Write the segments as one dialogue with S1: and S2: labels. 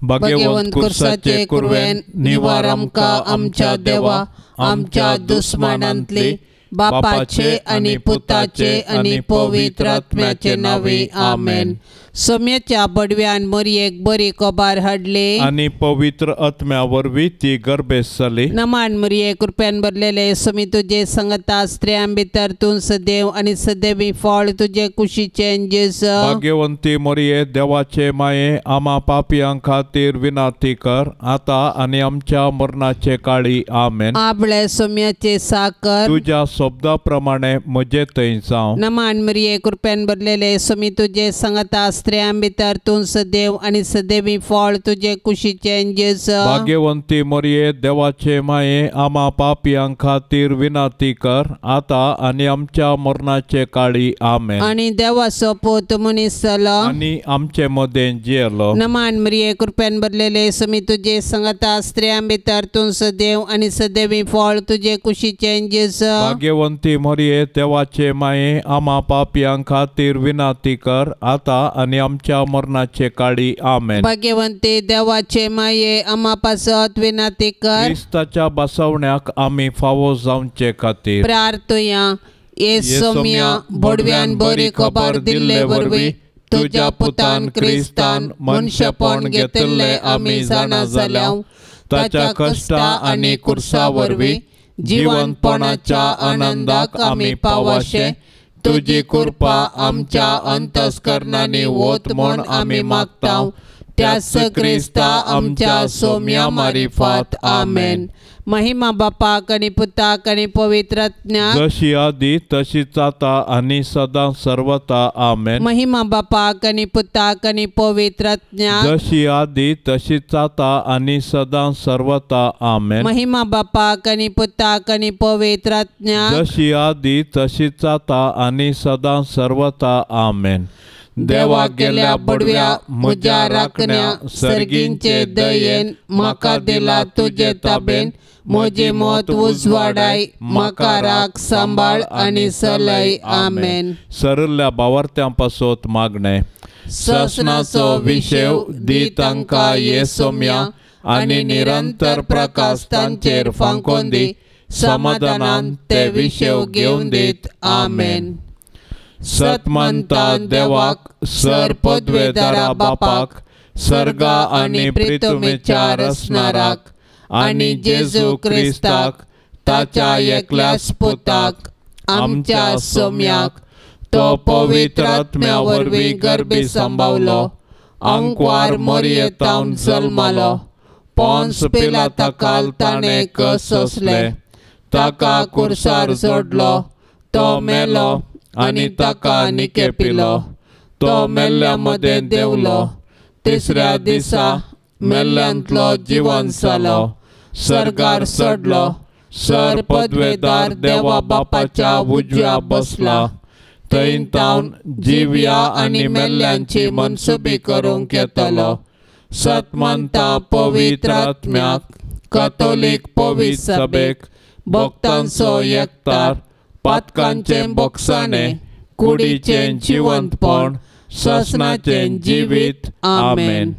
S1: भाग्यवंत कुर्साचे कुरवेन निवार आमकां आमच्या देवा आमच्या दुस्मानांतली बापाचे आनी पुताचे आनी पवित्र आत्म्याचे नांवे आमेन. सोम्याच्या बडव्यान मोरयेक बरी कबार हाडली
S2: आनी पवित्र आत्म्या वरवीं ती गर्भेस्त जाली.
S1: नमान मोरये कृपेन भरलेले सोमी तुजे संगता स्त्रियां भितर तूं सदैव आनी सदैवी फळ तुजे कुशीचें जेजू.
S2: भाग्यवंती मोरये देवाचे माये आमा पापयां खातीर विनाती कर आतां आनी आमच्या मरणाचे काळी आमेन.
S1: आपले सोम्याचे साकर
S2: तुज्या शब्दा प्रमाणे म्हजे थंय जावं.
S1: नमान मोरये कृपेन भरलेले सोमी तुजे संगता स्त्रियां भितर तूं सदैव आनी सदैवी फळ तुजे कुशीचें जेजू.
S2: भाग्यवंती मोरये देवाचे माये आमा पापयां खातीर विनाती कर आतां आनी आमच्या मरणाचे काळी आमेन.
S1: आनी देवाचो पूत मनीस जालो
S2: आनी आमचे मदें जियेलो.
S1: नमान मोरये कृपेन भरलेले सोमी तुजे संगता स्त्रियां भितर तूं सदैव आनी सदैवी फळ तुजे कुशीचें जेजू.
S2: भाग्यवंती मोरये देवाचे माये आमा पापयां खातीर विनाती कर आतां आनी आमच्या मरणाचे काळी आमेन.
S1: भाग्यवंती देवाचे माये आमा पासत विनाती कर.
S2: क्रिस्ताच्या बसवण्याक आमी फावो जावचे खातीर
S1: प्रार्थुया. येसोम्या बडव्यान बरी खबर दिल्ले वरवीं तुज्या पुतान क्रिस्तान मनशेपण घेतिल्लें आमी जाणा जाल्या.
S2: ताच्या कश्टा आनी कुर्सा वरवीं जिवनपणाच्या आनंदाक आमी पावाशे तुजी कृपा आमच्या अंतस्करणांनी वत म्हूण आमी मागता.
S1: त्याच क्रिस्ता आमच्या सोम्या मारिफात आमेन. महिमा बापाक आनी पुताक आनी पवित्र आत्म्याक
S2: जशी आदी तशीच आतां आनी सदां सर्वता आमेन.
S1: महिमा बापाक आनी पुताक आनी पवित्र आत्म्याक
S2: जशी आदी तशीच आतां आनी सदां सर्वता आमेन.
S1: महिमा बापाक आनी पुताक आनी पवित्र आत्म्याक
S2: जशी आदी तशीच आतां आनी सदां सर्वता आमेन. देवा गेल्या बडव्या म्हज्या राखण्या
S1: सर्गींचे दयेन म्हाका दिला तुजे ताबेन म्हजी मत उजवाडाय म्हाका राख सांबाळ आनी सलय आमेन.
S2: सरल्या बावर्त्यां पासत मागणें. ससनाचो विशेव दी तांकां येसोम्या आनी निरंतर प्रकाश तांचेर फांकोन दी समाधानान ते विशेव घेवन दीत आमेन. सतमंता देवाक सर पदवेदारा बापाक सर्गा आनी प्रितुमेच्या रचणाराक आनी जेजू क्रिस्ताक ताच्या एकल्याच पुताक आमच्या सोम्याक तो पवित्र आत्म्या वरवीं गर्भी सांबावलो आंकवार मोरयेतावन जल्मालो पोन्स पिलाता ताणें कस सोंसले ताका कुर्सार जोडलो तो मेलो आनी ताका निकेपिलो तो मेल्ल्या मदें देंवलो तिसऱ्या दिसा मेल्ल्यांतलो जिवन जालो सर्गार चडलो सर पदवेदार देवा बापाच्या उजव्या बसला थंय तावन जिव्या आनी मेल्ल्यांची मनसुबी करूंक येतलो. सतमंता पवित्र आत्म्याक कथोलीक पवित्र सभेक भक्तांचो एकतार पातकांचें बोगसाणें कुडीचें जिवंतपण ससनाचें जिवीत आमेन.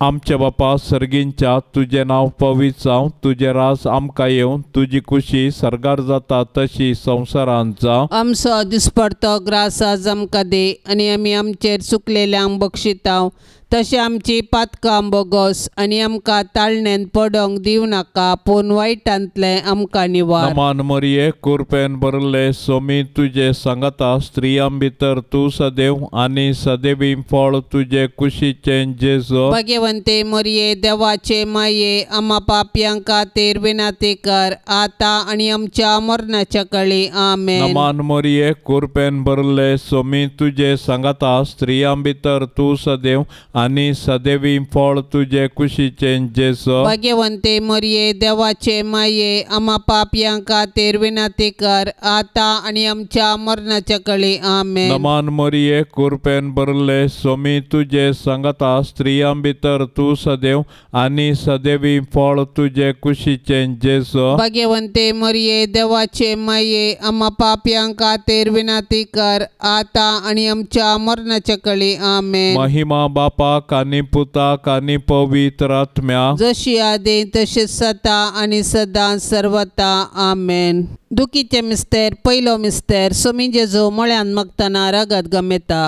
S2: आमच्या बापा सर्गींच्या तुजें नांव पवित्र जावं तुजें राज आमकां येवं तुजी खुशी सर्गार जाता तशी संवसारांत जावं.
S1: आमचो दिसपडतो ग्रास आज आमकां दी आनी आमी आमचेर चुकलेल्यांक बक्षितांव तशें आमची पातकां बोगस आनी आमकां ताळणेन पडोंक दिवं नाका पूण वायटांतलें आमकां निवार.
S2: नमान मरिये कुरपेन भरले सोमी तुजे सांगाता स्त्रियां भितर तूं सदैव आनी सदैवी फळ तुजे कुशीचें जेजू.
S1: भाग्यवंते मरिये देवाचे माये आमा पापयां खातीर विनाती कर आतां आनी आमच्या मरणाच्या कळी आमेन.
S2: नमान मरिये कुरपेन भरले सोमी तुजे सांगाता स्त्रियां भितर तूं सदैव आनी सदैवी फळ तुजे कुशीचें जेजू.
S1: भाग्यवंते मरिये देवाचे माये आमा पापयां खातीर विनाती कर आतां आनी आमच्या मरणाच्या कळी आमेन.
S2: नमान मरिये कुरपेन भरले सोमी तुजे सांगाता स्त्रियां भितर तूं सदैव आनी सदैवी फळ तुजे कुशीचें जेजू.
S1: भाग्यवंते मरिये देवाचे माये आमा पापयां खातीर विनाती कर आतां आनी आमच्या मरणाच्या कळी आमेन.
S2: महिमा बापा बापाक आनी पुताक आनी पवित्र आत्म्याक,
S1: जशी आदी तशी सता आनी सदां सर्वता. आमेन. दुखीचे मिस्तेर. पयलो मिस्तेर. सोमी जेजू मळ्यान मागतना रगत गमेता.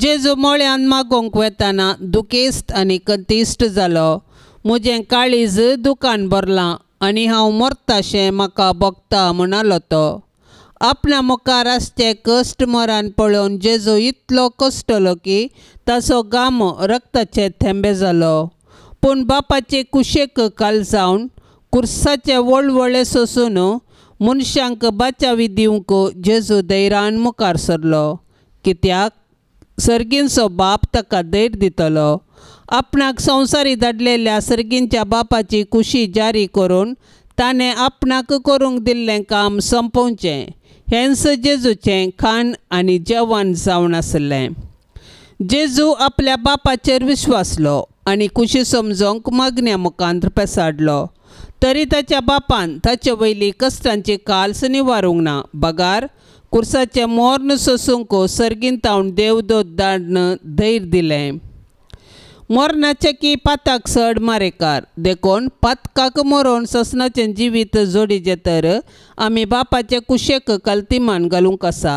S1: जेजू मळ्यान मागोवंक वेताना दुखेस्त आनी कंतिश्ट जालो. म्हजें काळीज दुकान भरलां आनी हांव मरताशें म्हाका भोगता म्हणालो तो. आपणा मुखार आसचे कश्ट मरान पळोवन जेजू इतलो कश्टलो की ताचो गाम रक्ताचे थेंबे जालो. पूण बापाचे कुशेक काल जावन कुर्साचे वळवळे सोसून मनशांक बाचावी दिवंक जेजू धैर्यान मुखार सरलो. कित्याक सर्गींचो बाप ताका धैर्य दितलो. आपणाक संवसारी धाडलेल्या सर्गींच्या बापाची कुशी जारी करून ताणें आपणाक करूंक दिल्लें काम सोंपोवचें हेंच जेजूचें खाण आनी जेवण जावन आसलें. जेजू आपल्या बापाचेर विश्वासलो आनी कुशी समजोवंक मागण्या मुखांत पेसाडलो. तरी ताच्या बापान ताचे वयली कश्टांची काल्स निवारूंक ना, बगार कुर्साचें मोर्न सोसूंक सर्गीन तावन देवदूत धाडून धैर्य दिलें. मरणाचें की पाताक चड मारेकार, देखून पातकाक मरोन ससनाचें जिवीत जोडीचें तर आमी बापाचे कुशेक कल्तिमान घालूंक आसा.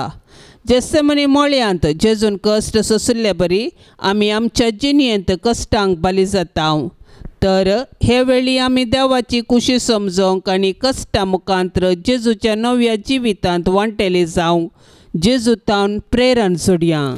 S1: जेसेमनी मळयांत जेजून कश्ट सोंशिल्ले बरी आमी आमच्या जिणेंत कश्टांक बली जाता. तर हे वेळी आमी देवाची कुशी समजोवंक आनी कश्टां मुखांत्र जेजूच्या नव्या जिवितांत वांटेली जावंक जेजू तावन प्रेरण सोडया.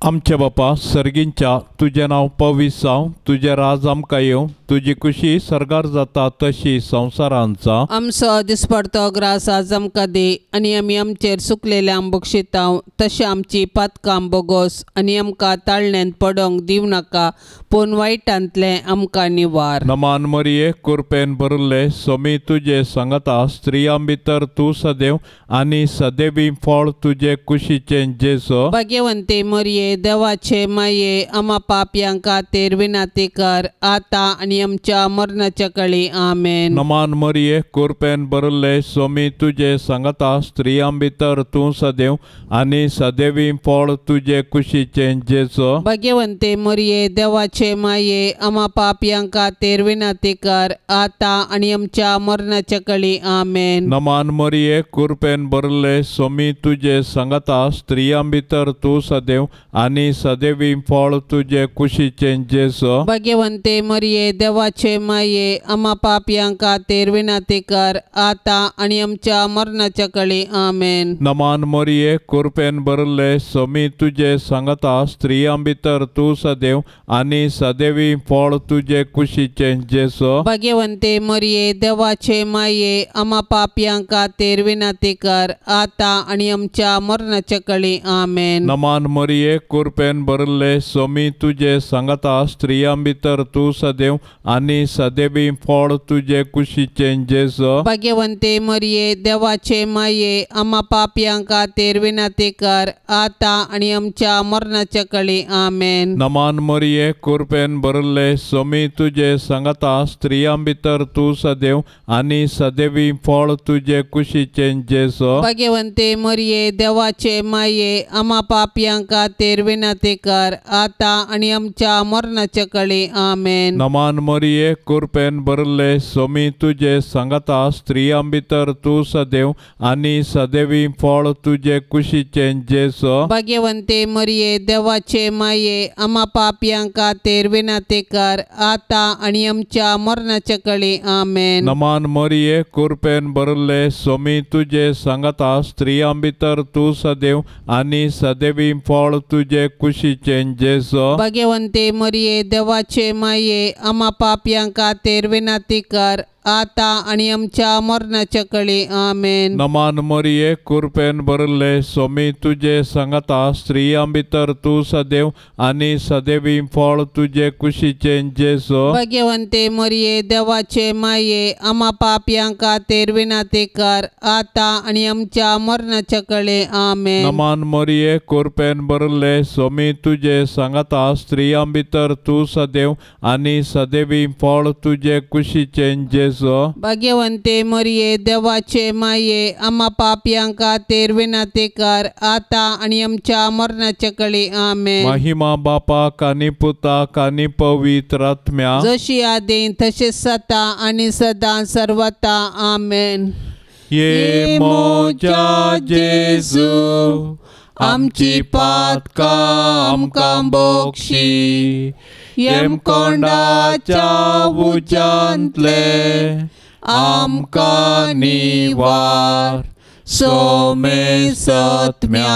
S2: आमच्या बापा सर्गींच्या, तुजें नांव पवित्र जावं, तुजें राज आमकां येवं, तुजी कुशी सर्गार जाता तशी संवसारांत जावं.
S1: आमचो दिसपडतो ग्रास आज आमकां दी आनी आमी आमचेर सुकलेल्यांक बक्षितांव तशें आमची पातकां बोगोस आनी आमकां ताळण्यांत पडोवंक दिवं नाका, पूण वायटांतलें आमकां निवार.
S2: नमान मरिये, कुरपेन भरिल्ले, सोमी तुजे सांगाता, स्त्रियां भितर तूं सदैव आनी सदैवी फळ तुजे कुशीचें जेजू.
S1: भाग्यवंती मरिये, देवाचे माये, आमा पापयां खातीर विनंती कर आतां आनी आमच्या मरणाच्या कळी. आमेन.
S2: नमान मरिये, कुरपेन भरिल्ले, सोमी तुजे सांगाता, स्त्रियां भितर तूं सदैव आनी सदैवी फळ तुजे कुशीचें जेजू.
S1: भाग्यवंती मरिये, देवाचे माये, आमा पापयां खातीर विनंती कर आतां आनी आमच्या मरणाच्या कळी. आमेन.
S2: नमान मरिये, कुरपेन भरिल्ले, सोमी तुजे सांगाता, स्त्रियां भितर तूं सदैव आनी सदैवी फळ तुजे कुशीचें जेजू.
S1: भाग्यवंती मरिये, देवाचे माये, आमा पापयां खातीर विनंती कर आतां आनी आमच्या मरणाच्या कळी. आमेन.
S2: नमान मरिये, कुरपेन भरिल्ले, सोमी तुजे सांगाता, स्त्रियां भितर तूं सदैव आनी सदैवी फळ तुजे कुशीचें जेजू.
S1: भाग्यवंती मरिये, देवाचे माये, आमा पापयां खातीर विनंती कर आतां आनी आमच्या मरणाच्या कळी. आमेन.
S2: नमान मरिये, कुरपेन भरिल्ले, सोमी तुजे सांगाता, स्त्रियां भितर तूं सदैव आनी सदैवी फळ तुजे कुशीचें जेजू.
S1: भाग्यवंती मरिये, देवाचे माये, आमा पापयां खातीर विनंती कर आतां आनी आमच्या मरणाच्या कळी. आमेन.
S2: नमान मरिये, कुरपेन भरिल्ले, सोमी तुजे सांगाता, स्त्रियां भितर तूं सदैव आनी सदैवी फळ तुजे कुशीचें जेजू.
S1: भाग्यवंती मरिये, देवाचे माये, आमा पापयां खातीर विनंती कर आतां आनी आमच्या मरणाच्या कळी. आमेन.
S2: नमान मरिये, कुरपेन भरिल्ले, सोमी तुजे सांगाता, स्त्रियां भितर तूं सदैव आनी सदैवी फळ तुजे कुशीचें जेजू.
S1: भाग्यवंती मरिये, देवाचे माये, आमा पापयां खातीर विनंती कर आतां आनी आमच्या मरणाच्या कळी. आमेन.
S2: नमान मरिये, कुरपेन भरिल्ले, सोमी तुजे सांगाता, स्त्रियां भितर तूं सदैव आनी सदैवी फळ तुजे कुशीचें जेजू.
S1: भाग्यवंती मरिये, देवाचे माये, आमा पापयां खातीर विनंती कर आतां आनी आमच्या मरणाच्या कळी. आमेन.
S2: नमान मरिये, कुरपेन भरिल्ले, सोमी तुजे सांगाता, स्त्रियां भितर तूं सदैव आनी सदैवी फळ तुजे कुशीचें जेजू.
S1: भाग्यवंती मरिये, देवाचे माये, आमा पापयां खातीर विनंती कर आतां आनी आमच्या मरणाच्या कळी. आमेन.
S2: नमान मरिये, कुरपेन भरिल्ले, सोमी तुजे सांगाता, स्त्रियां भितर तूं सदैव आनी सदैवी फळ तुजे कुशीचें जेजू. जेजू।
S1: भाग्यवंते मरिये देवाचे माये आम्हा पापयां खातीर विनंती कर आतां आनी आमच्या मरणाच्या कळी। आमेन।
S2: महिमा बापाक आनी पुताक आनी पवित्र आत्म्याक,
S1: जशी आदीं तशीच सदां आनी सदां सर्वता। आमेन।
S2: ये म्हज्या जेजू आमची पातकां आमकां बक्षी, यमकोंडाच्या उज्यांतले आमकां निवार, सोमे सत्म्या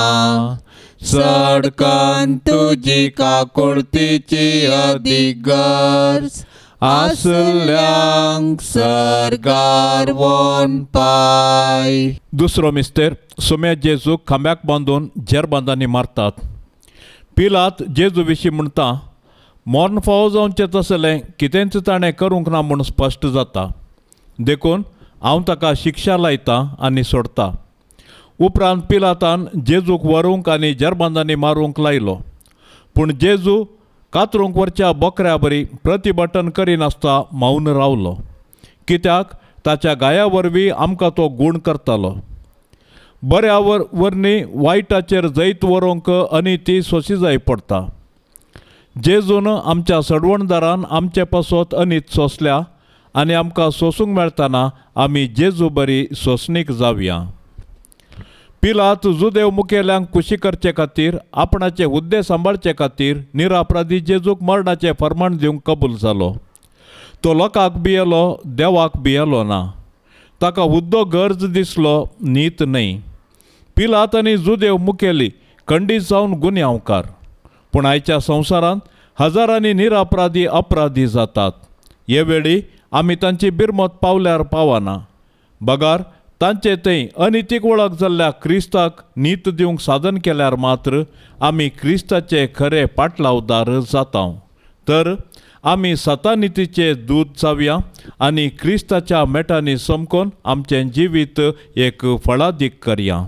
S2: सडकन तुजी काकुळतीची अदीक गरज आसल्यांक सर्गार वोन पाय। दुसरो मिस्तेर सोम्या जेजूक खांब्याक बांदून जेरबांदांनी मारतात। पिलात जेजू विशीं म्हणटा, मर्ण फावो जावचें तसलें कितेंच ताणें करूंक ना म्हूण स्पश्ट जाता, देखून हांव ताका शिक्षा लायतां आनी सोडटा। उपरांत पिलातान जेजूक व्हरूंक आनी जेरबांदांनी मारूंक लायलो, पूण जेजू कातरूंक व्हरच्या बोकऱ्या बरी प्रतिभटन करिनासता मौन रावलो, कित्याक ताच्या गाया वरवीं आमकां तो गूण करतालो। बऱ्या वरवीं वायटाचेर जैत व्हरूंक अनिती सोशी जाय पडटा। जेजून आमच्या सडवणदारान आमचे पासत अनीत सोंसल्या आनी आमकां सोंसूंक मेळटना आमी जेजू बरी सोंसणीक जावया। पिलात जुदेव मुखेल्यांक खुशी करचे खातीर आपणाचे हुद्दे सांबाळचे खातीर निरापराधी जेजूक मरणाचें फर्माण दिवंक कबूल जालो। तो लोकांक भियेलो, देवाक भियेलो ना। ताका हुद्दो गरज दिसलो, नीत न्हय। पिलात आनी जुदेव मुखेली खंडीत जावन गुन्यांवकार, पूण आयच्या संवसारांत हजारांनी निरापराधी अपराधी जातात। हे वेळी आमी तांची बिरमत पावल्यार पावना, बगार तांचे थंय अनितीक वळख जाल्ल्या क्रिस्ताक नीत दिवंक साधन केल्यार मात्र आमी क्रिस्ताचे खरे पाटलावदार जाता। तर आमी सतानितीचे दूत जावया आनी क्रिस्ताच्या मेटांनी समकोन आमचें जिवीत एक फळादीक करया।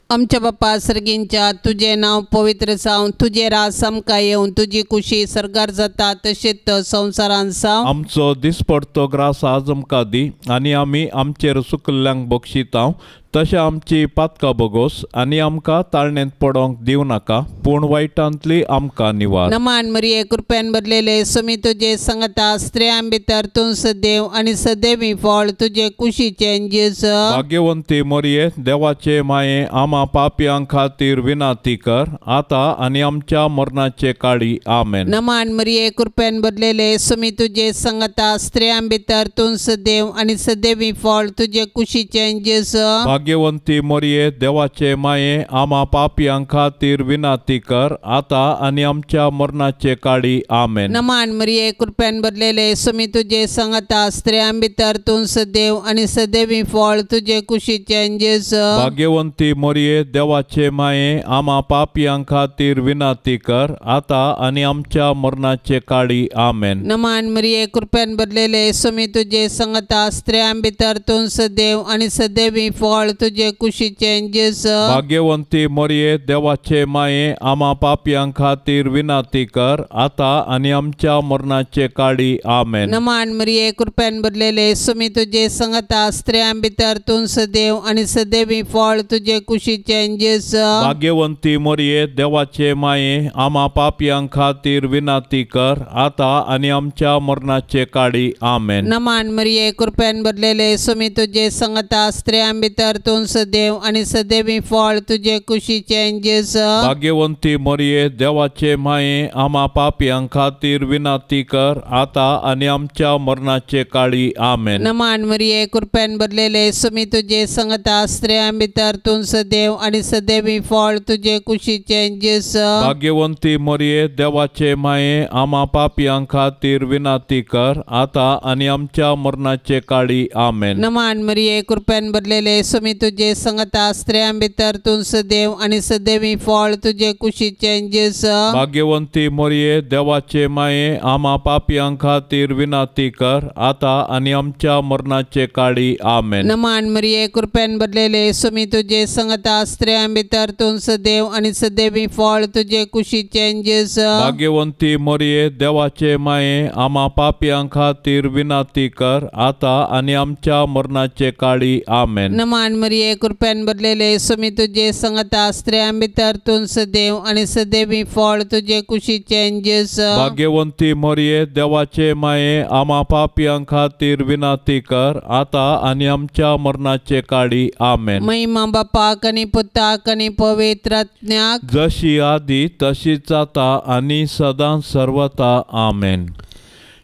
S1: आमच्या बापा सर्गींच्या तुजें नांव पवित्र जावं, तुजें राज आमकां येवं, तुजी कुशी सर्गार जाता तशेंच संवसारांत जावं।
S2: आमचो दिसपडतो ग्रास आज आमकां दी आनी आमी आमचेर सुकल्ल्यांक बक्षितांव तशें आमची पातकां बोगोस आनी आमकां ताळणेंत पडोंक दिवं नाका, पूण वायटांतली आमकां निवार।
S1: नमान मरिये कृपेन भरलेले सुमी तुजे संगता, स्त्रियां भितर तूं सदैव आनी सदैवी फळ तुजे कुशीचें जेजू।
S2: भाग्यवंती मरिये देवाचे माये आमा पापयां खातीर विनंती कर आतां आनी आमच्या मरणाचे काळी। आमेन।
S1: नमान मरिये कृपेन भरलेले सुमी तुजे संगता, स्त्रियां भितर तूं सदैव आनी सदैवी फळ तुजे कुशीचें जेजू।
S2: भाग्यवंती मरिये देवाचे माये आमा पापयां खातीर विनंती कर आतां आनी आमच्या मरणाचे काळी। आमेन।
S1: नमान मरिये कृपेन भरलेले सुमी तुजे संगता, स्त्रियां भितर तूं सदैव आनी सदैवी फळ तुजे कुशीचें जेजू।
S2: भाग्यवंती मरिये देवाचे माये आमा पापयां खातीर विनंती कर आतां आनी आमच्या मरणाचे काळी। आमेन।
S1: नमान मरिये कृपेन भरलेले सुमी तुजे संगता, स्त्रियां भितर तूं सदैव आनी सदैवी फळ तुजे कुशीचें जेजू।
S2: भाग्यवंती मरिये देवाचे माये आमा पापयां खातीर विनंती कर आतां आनी आमच्या मरणाचे काळी। आमेन।
S1: नमान मरिये कृपेन भरलेले सुमी तुजे संगता, स्त्रियां भितर तूं सदैव आनी सदैवी फळ तुजे कुशीचें जेजू।
S2: भाग्यवंती मरिये देवाचे माये आमा पापयां खातीर विनंती कर आतां आनी आमच्या मरणाचे काळी। आमेन।
S1: नमान मरिये कृपेन भरलेले सुमी तुजे संगता, स्त्रियां भितर तूं सदैव आनी सदैवी फळ तुजे कुशीचें जेजू।
S2: भाग्यवंती मरिये देवाचे माये आमा पापयां खातीर विनंती कर आतां आनी आमच्या मरणाचे काळी। आमेन।
S1: नमान मरिये कृपेन भरलेले सुमी तुजे संगता, स्त्रियां भितर तूं सदैव आनी सदैवी फळ तुजे कुशीचें जेजू।
S2: भाग्यवंती मरिये देवाचे माये आमा पापयां खातीर विनंती कर आतां आनी आमच्या मरणाचे काळी। आमेन।
S1: नमान मरिये कृपेन भरलेले सुमी सुमी तुजे संगता स्त्रियां भितर तूं सदैव आनी सदैवी फळ तुजे कुशीचें जेजू।
S2: भाग्यवंती मोरये देवाचे माये आमा पापयां खातीर विनंती कर आता आनी आमच्या मरणाचे काळी आमेन।
S1: नमान मरिये कृपेन भरलेले सुमी तुजे संगता स्त्रियां भितर तूं सदैव आनी सदैवी फळ तुजे कुशीचें जेजू।
S2: भाग्यवंती मोरये देवाचे माये आमा पापयां खातीर विनंती कर आता आनी आमच्या मरणाचे काळी आमेन।
S1: नमान मरिये कृपेन भरलेले सुमी तुजे संगता स्त्रियां भितर तूं सदैव आनी सदैवी फळ तुजे कुशीचें जेजू।
S2: भाग्यवंती मोरये देवाचे माये आमा पापयां खातीर विनंती कर आता आनी आमच्या मरणाचे काळी आमेन।
S1: महिमा बापाक आनी पुताक आनी पवित्र आत्म्याक,
S2: जशी आदी तशीच आता आनी सदां सर्वता आमेन।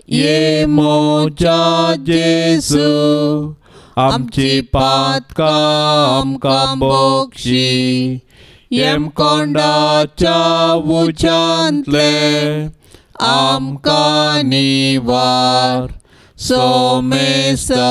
S2: ये मोजा जेजू आमची पातकां आमकां बक्षी, येमकोंडाच्या उज्यांतले आमकां निवार, सोमेसत्म्या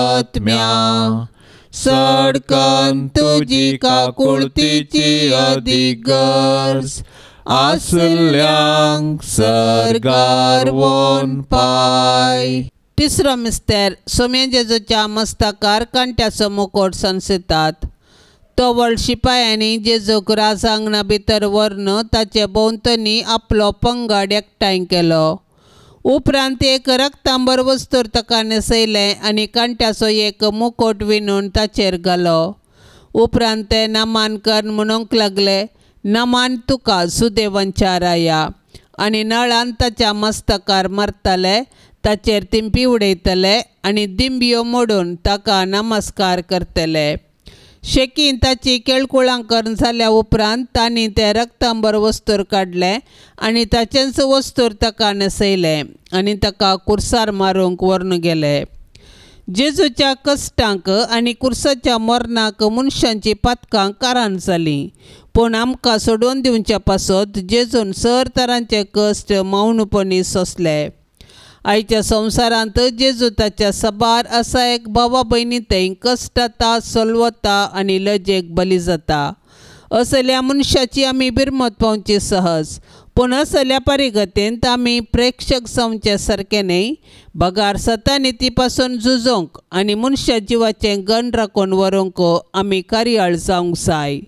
S2: सडकन तुजी काकुळतीची अदीक गरज आसल्यांक सर्गार वोन पाय।
S1: तिसरो मिस्तेर सोम्या जेजूच्या मस्तकार कांट्याचो मुकोट संसतात। तो व्हड शिपायांनी जेजूक राजांगणा भितर व्हरून ताचे भोंवतणी आपलो पंगड एकठांय केलो। उपरांत एक रक्तांबर वस्तूर ताका न्हेसयलें आनी कांट्याचो एक मुकोट विणून ताचेर घालो। उपरांत ते नमान कर म्हणूंक लागले, नमान तुका सुदेवांच्या राया, आनी नळान ताच्या मस्तकार मारताले, ताचेर तिंपी उडयतले आनी दिंबियो मोडून ताका नमस्कार करतले। शेकीन ताची केळकुळां करून जाल्या उपरांत तांणी तें रक्तांबर वस्तूर काडलें आनी ताचेंच वस्तूर ताका न्हेसयलें आनी ताका कुर्सार मारूंक व्हरून गेले। जेजूच्या कश्टांक आनी कुर्साच्या मरणाक मनशांची पातकां कारण जालीं, पूण आमकां सोडोवन दिवच्या पासत जेजून सर तरांचे कश्ट मौनपणी सोंसले। आयच्या संवसारांत जेजू ताच्या सबार असा एक भावा भयणी थंय कश्टाता सोलवता आनी लजेक बली जाता। असल्या मनशाची आमी बिरमत पावची सहज, पूण असल्या परिगतेंत आमी प्रेक्षक जावचे सारकें न्हय, बगार सतानिती पासून झुजोंक आनी मनशा जिवाचें गण राखून व्हरूंक आमी कार्याळ जावंक जाय।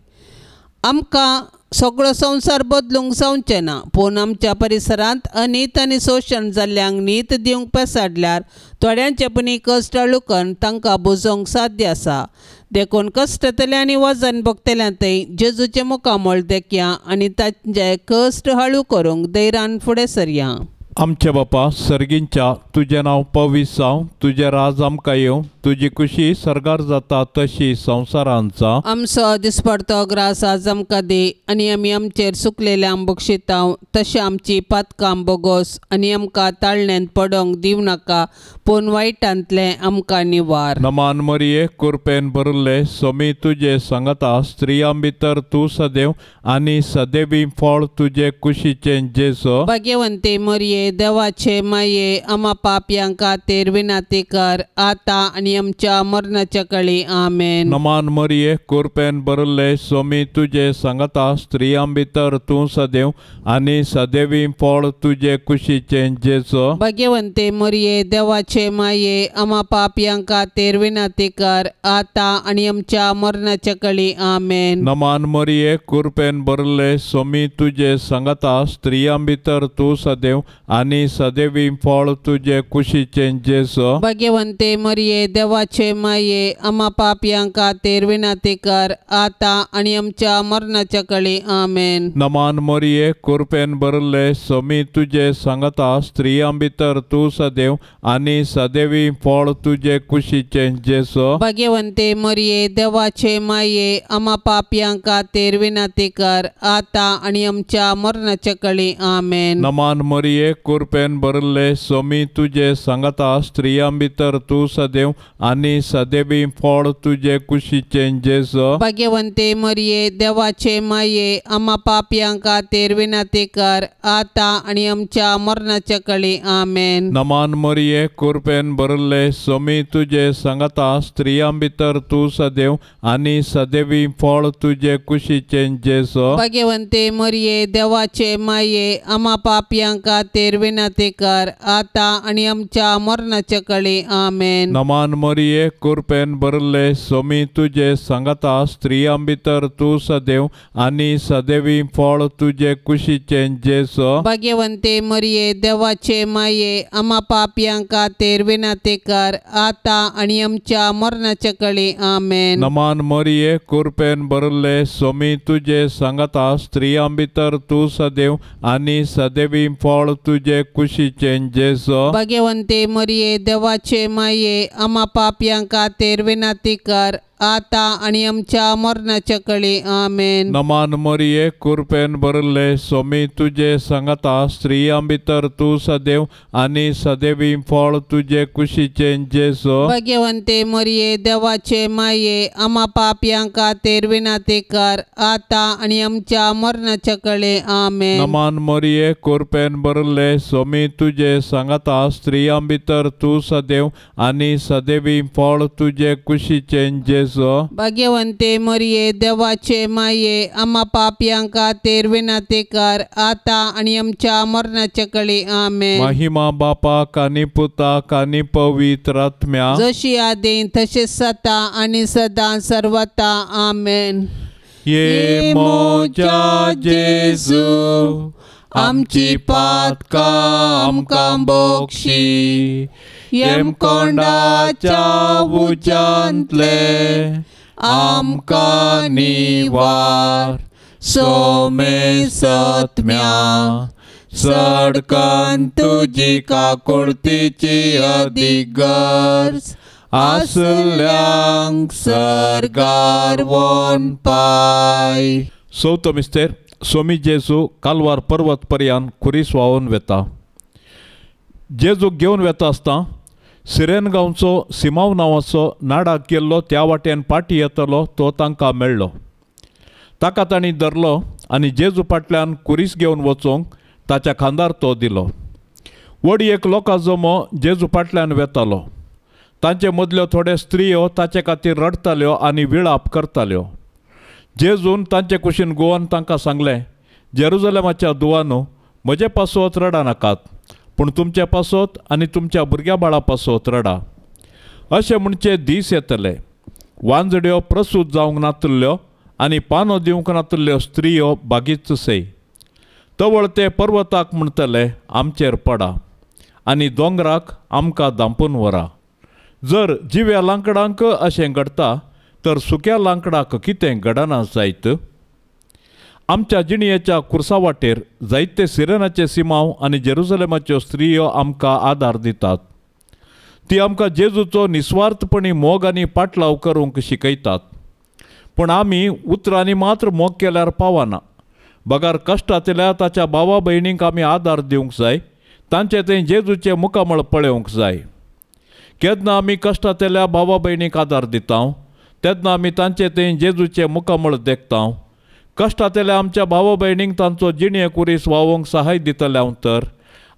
S1: आमकां सगळो संवसार बदलूंक जावचें ना, पूण आमच्या परिसरांत अनीत आनी शोशण जाल्ल्यांक नीत दिवंक पेसाडल्यार थोड्यांचे पुणी कश्ट हळू तांकां बुजोवंक साध्य आसा। देखून कश्टतले आनी वजन भोगतल्या थंय जेजूचें मुखामळ देखया आनी तांचे कश्ट हळू करूंक धैर्यान फुडें सरया।
S2: आमच्या बापा सर्गींच्या, तुजें नांव पवित्र जावं, तुजें राज आमकां येवं, तुजी खुशी सर्गार जाता तशी संवसारांत जावं।
S1: आमचो दिसपडतो ग्रास आज आमकां दी आनी आमी आमचेर सुकलेल्यांक बक्षितांव तशें आमची पातकां बोगोस आनी आमकां ताळण्यांत पडोंक दिवं नाका, पूण वायटांतलें आमकां निवार।
S2: नमान मरिये कुरपेन भरिल्ले सोमी तुजे सांगाता, स्त्रियां भितर तूं सदैव आनी सदैवी फळ तुजे कुशीचें जेजू।
S1: भाग्यवंती मरिये देवाचे माये आमा पापयां खातीर विनंती कर आता आनी आमच्या मरणाच्या काळी आमेन।
S2: नमान मरिये कुरपेन भरिल्ले सोमी तुजे सांगाता, स्त्रियां भितर तूं सदैव आनी सदैवी फळ तुजे कुशीचें जेजू।
S1: भाग्यवंती मरिये देवाचे माये आमा पापयां खातीर विनंती कर आता आनी आमच्या मरणाच्या काळी आमेन।
S2: नमान मरिये कुरपेन भरिल्ले सोमी तुजे सांगाता, स्त्रियां भितर तूं सदैव आनी सदैवी फळ तुजे कुशीचें जेजू।
S1: भाग्यवंती मरिये देवाचे माये आमा पापयां खातीर विनंती कर आता आनी आमच्या मरणाच्या काळी आमेन।
S2: नमान मरिये कुरपेन भरिल्ले सोमी तुजे सांगाता, स्त्रियां भितर तूं सदैव आनी सदैवी फळ तुजे कुशीचें जेजू।
S1: भाग्यवंती मरिये देवाचे माये आमा पापयां खातीर विनंती कर आता आनी आमच्या मरणाच्या काळी आमेन।
S2: नमान मरिये कृपेन भरिल्ले सोमी तुजे सांगाता स्त्रियां भितर तूं सदैव आनी सदैवी फळ तुजे कुशीचें जेजू।
S1: भाग्यवंते मरिये देवाचे माये आम्हा पापयां खातीर विनंती कर आता आनी आमच्या मरणाच्या कळी आमेन।
S2: नमान मरिये कृपेन भरिल्ले सोमी तुजे सांगाता स्त्रियां भितर तूं सदैव आनी सदैवी फळ तुजे कुशीचें जेजू।
S1: भाग्यवंते मरिये देवाचे माये आम्हा पापयां खातीर विनंती कर आता आनी आमच्या मरणाच्या कळी आमेन।
S2: नमान मरिये कृपेन भरिल्ले सोमी तुजे सांगाता स्त्रियां भितर तूं सदैव आनी सदैवी फळ तुजे कुशीचें जेजू।
S1: भाग्यवंते मरिये देवाचे माये आम्हा पापयां खातीर विनंती कर आता आनी आमच्या मरणाच्या कळी आमेन।
S2: नमान मरिये कृपेन भरिल्ले सोमी तुजे सांगाता स्त्रियां भितर तूं सदैव आनी सदैवी फळ तुजे कुशीचें जेजू।
S1: भाग्यवंते मरिये देवाचे माये आम्हा पापयां खातीर विनंती कर आता आनी आमच्या मरणाच्या कळी आमेन।
S2: नमान मरिये कृपेन भरिल्ले सोमी तुजे सांगाता स्त्रियां भितर तूं सदैव आनी सदैवी फळ तुजे कुशीचें जेजू।
S1: भाग्यवंते मरिये देवाचे माये आम्हा पापयां खातीर विनंती कर आता आनी आमच्या मरणाच्या कळी आमेन।
S2: नमान मरिये कृपेन भरिल्ले सोमी तुजे सांगाता स्त्रियां भितर तूं सदैव आनी सदैवी फळ तुजे कुशीचें जेजू।
S1: भाग्यवंते मरिये देवाचे माये आम्हा पापयां खातीर विनंती कर आता आनी आमच्या मरणाच्या कळी आमेन।
S2: महिमा बापाक आनी पुताक आनी पवित्र आत्म्या
S1: जशी आदी तशी सता आनी सदां सर्वता आमेन।
S2: ये म्हज्या जेजू आमची पातकां आमकां बक्षी यमकोंडाच्या उज्यांतले आमकां निवार सोमे सत्म्या सडकन तुजी काकुळतीची अदीक गरज आसल्यांक सर्गार वोन पाय। चवथो मिस्तेर सोमी जेजू कालवार पर्वत पर्यान खुरीस व्हांवून वेता। जेजूक घेवन वेता आसतना सिरेन गांवचो सिमांव नांवाचो नाडाक गेल्लो त्या वाटेन पाटी येतलो तो तांकां मेळ्ळो। ताका तांणी धरलो आनी जेजू फाटल्यान खुरीस घेवन वचूंक ताच्या खांदार तो दिलो। व्हड एक लोकां जमो जेजू फाटल्यान वेतालो। तांचे मदल्यो थोड्यो स्त्रियो ताचे खातीर रडटाल्यो आनी विळाप करताल्यो। जेजून तांचे कुशीन गोवन तांकां सांगलें, जेरुजलेमाच्या दुवानू म्हजे पासत रडा नाकात, पूण तुमचे पासत आनी तुमच्या भुरग्या बाळा पासत रडा। अशें म्हणचे दीस येतले वांजड्यो प्रसूत जावंक नातल्ल्यो आनी पानो दिवंक नातल्ल्यो स्त्रियो बागीच सय। तवळ ते पर्वताक म्हणटले आमचेर पडा आनी दोंगराक आमकां धांपून व्हरा। जर जिव्या लांकडांक अशें घडटा तर सुक्या लांकडाक कितें घडना जायत? आमच्या जिणयेच्या कुर्सा वाटेर जायते सिरेनाचे सिमांव आनी जेरुजलेमाच्यो स्त्रियो आमकां आदार दितात। ती आमकां जेजूचो निस्वार्थपणी मोग आनी पाटलाव करूंक शिकयतात। पूण आमी उतरांनी मात्र मोग केल्यार पावना, बगर कश्टांतल्या ताच्या भावा भयणींक आमी आदार दिवंक जाय, तांचे थंय जेजूचें मुखामळ पळोवंक जाय। केन्ना आमी कश्टांतल्या भावा भयणींक आदार दिता तेन्ना आमी तांचे थंय जेजूचें मुखामळ देखता। कश्टांतल्या आमच्या भावा भयणींक तांचो जिणये कुरीस व्हांवोवंक सहाय दितले हांव तर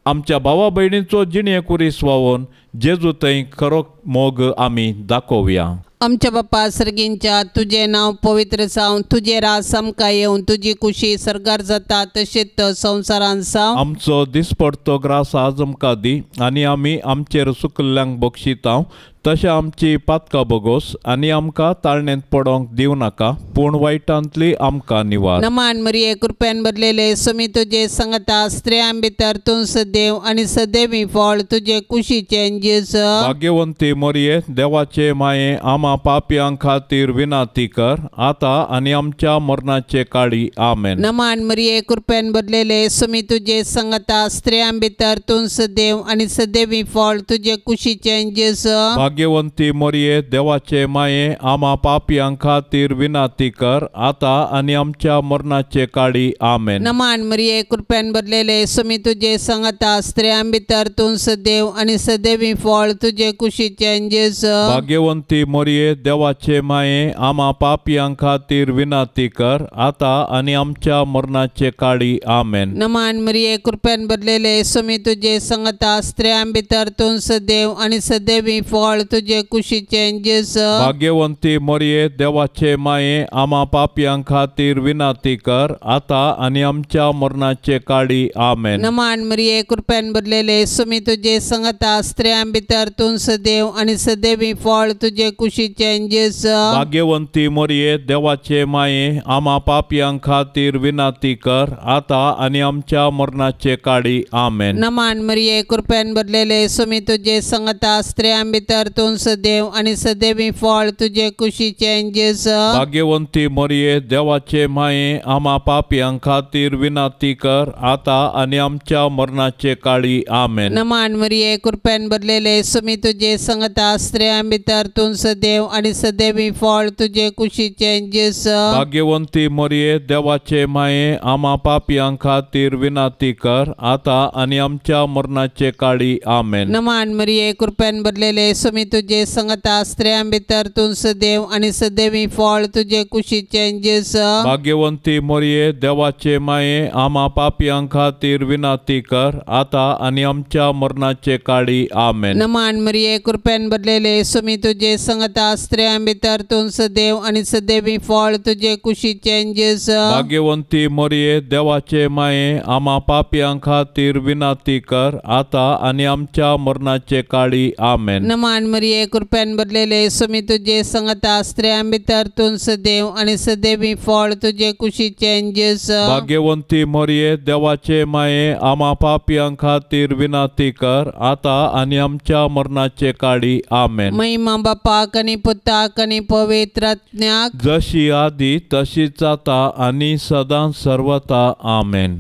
S2: आमच्या भावा भयणींचो जिणये कुरीस व्हांवोवन जेजू थंय खरो मोग आमी दाखोवया।
S1: आमच्या बापा सर्गींच्या तुजें नांव पवित्र जावं, तुजें राज आमकां येवं, तुजी कुशी सर्गार जाता तशेंच संवसारांत जावं।
S2: आमचो दिसपडतो ग्रास आज आमकां दी आनी आमी आमचेर सुकल्ल्यांक बक्षिता तशें आमची पातकां बोगोस आनी आमकां ताळणेंत पडोंक दिवं नाका, पूण वायटांतली आमकां निवार।
S1: नमान मरिये कृपेन भरलेले सुमी तुजे संगता स्त्रियां भितर तूं सदैव आनी सदैवी फळ तुजे कुशीचें जेजू।
S2: भाग्यवंती मरिये देवाचे माये आमा पापयां खातीर विनंती कर आता आनी आमच्या मरणाचे काळी आमेन।
S1: नमान मरिये कृपेन भरलेले सुमी तुजे संगता स्त्रियां भितर तूं सदैव आनी सदैवी फळ तुजे कुशीचें जेजू।
S2: भाग्यवंती मरिये देवाचे माये आमा पापयां खातीर विनंती कर आता आनी आमच्या मरणाचे काळी आमेन।
S1: नमान मरिये कृपेन भरलेले सुमी तुजे संगता स्त्रियां भितर तूं सदैव आनी सदैवी फळ तुजे कुशीचें जेजू।
S2: भाग्यवंती मरिये देवाचे माये आमा पापयां खातीर विनंती कर आता आनी आमच्या मरणाचे काळी आमेन।
S1: नमान मरिये कृपेन भरलेले सुमी तुजे संगता स्त्रियां भितर तूं सदैव आनी सदैवी फळ तुजे कुशीचें जेजू।
S2: भाग्यवंती मरिये देवाचे माये आमा पापयां खातीर विनंती कर आता आनी आमच्या मरणाचे काळी आमेन।
S1: नमान मरिये कृपेन भरलेले सुमी तुजे संगता स्त्रियां भितर तूं सदैव आनी सदैवी फळ तुजे कुशीचें जेजू।
S2: भाग्यवंती मरिये देवाचे माये आमा पापयां खातीर विनंती कर आता आनी आमच्या मरणाचे काळी आमेन।
S1: नमान मरिये कृपेन भरलेले सुमी तुजे संगता स्त्रियां भितर तूं सदैव आनी सदैवी फळ तुजे कुशीचें जेजू।
S2: भाग्यवंती मरिये देवाचे माये आमा पापयां खातीर विनंती कर आता आनी आमच्या मरणाचे काळी आमेन।
S1: नमान मरिये कृपेन भरलेले सुमी तुजे संगता स्त्रियां भितर तूं सदैव आनी सदैवी फळ तुजे कुशीचें जेजू।
S2: भाग्यवंती मरिये देवाचे माये आमा पापयां खातीर विनंती कर आता आनी आमच्या मरणाचे काळी आमेन।
S1: नमान मरिये कृपेन भरलेले सुमी तुजे संगता स्त्रियां भितर तूं सदैव आनी सदैवी फळ तुजे कुशीचें जेजू।
S2: भाग्यवंती मरिये देवाचे माये आमा पापयां खातीर विनंती कर आता आनी आमच्या मरणाचे काळी आमेन।
S1: नमान मरिये कृपेन भरलेले सुमी तुजे संगता स्त्रियां भितर तूं सदैव आनी सदैवी फळ तुजे कुशीचें जेजू।
S2: भाग्यवंती मरिये देवाचे माये आमा पापयां खातीर विनंती कर आता आनी आमच्या मरणाचे काळी आमेन।
S1: नमान मरिये कृपेन भरलेले सुमी तुजे संगता स्त्रियां भितर तूं सदैव आनी सदैवी फळ तुजे कुशीचें जेजू।
S2: भाग्यवंती मरिये देवाचे माये आमा पापयां खातीर विनंती कर आता आनी आमच्या मरणाचे काळी आमेन।
S1: महिमा बापाक आनी पुताक आनी पवित्र आत्म्याक,
S2: जशी आदी तशीच आता आनी सदां सर्वता आमेन।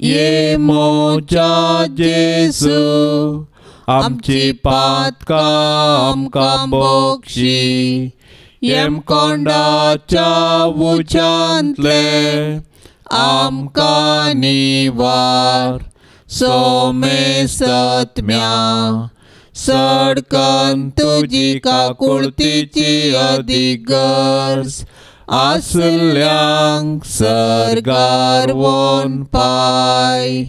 S2: ये मोजा जेजू आमची पातकां आमकां बक्षी, यमकोंडाच्या उज्यांतले आमकां निवार, सोमेसत्म्या सडकन तुजी काकुळतीची अदीक गरज आसल्यांक सर्गार वोन पाय।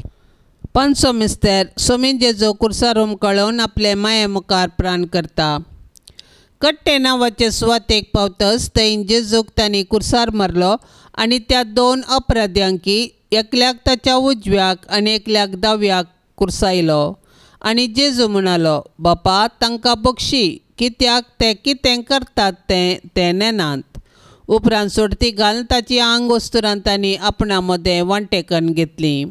S1: पंचो मिस्तेर सोमी जेजू कुर्सार हुमकळोवन आपले माये मुखार प्राण करता। कट्टे नांवाचे सुवातेक पावतच थंय जेजूक तांणी कुर्सार मारलो आनी त्या दोन अपराध्यांकी एकल्याक ताच्या उजव्याक आनी एकल्याक दाव्याक कुर्सायलो। आनी जेजू म्हणालो, बापा तांकां बक्षी, कित्याक ते कितें करतात तें ते नेनात। उपरांत सोडती घालून ताची आंग वस्तुरान तांणी आपणा मदें वांटेकन घेतली।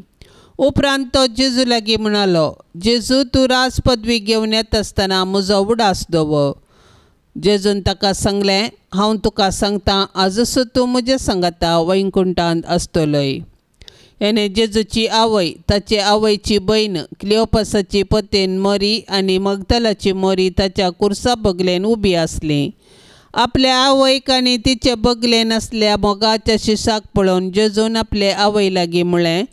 S1: उपरांत तो जेजू लागीं म्हणालो, जेजू तूं राज पदवी घेवन येता आसतना म्हजो उडास दवर। जेजून ताका सांगलें, हांव तुका सांगता आजूच तूं म्हजे सांगाता वैकुंठांत आसतलोय। हेणे जेजूची आवय, ताचे आवयची भयण क्लियोपासाची पतीन मरी आनी मगदलाची मरी ताच्या कुर्सा बगलेन उबी आसली। आपल्या आवयक आनी तिचे बगलेन आसल्या मोगाच्या शिसाक पळोवन जेजून आपले आवय लागीं म्हळें,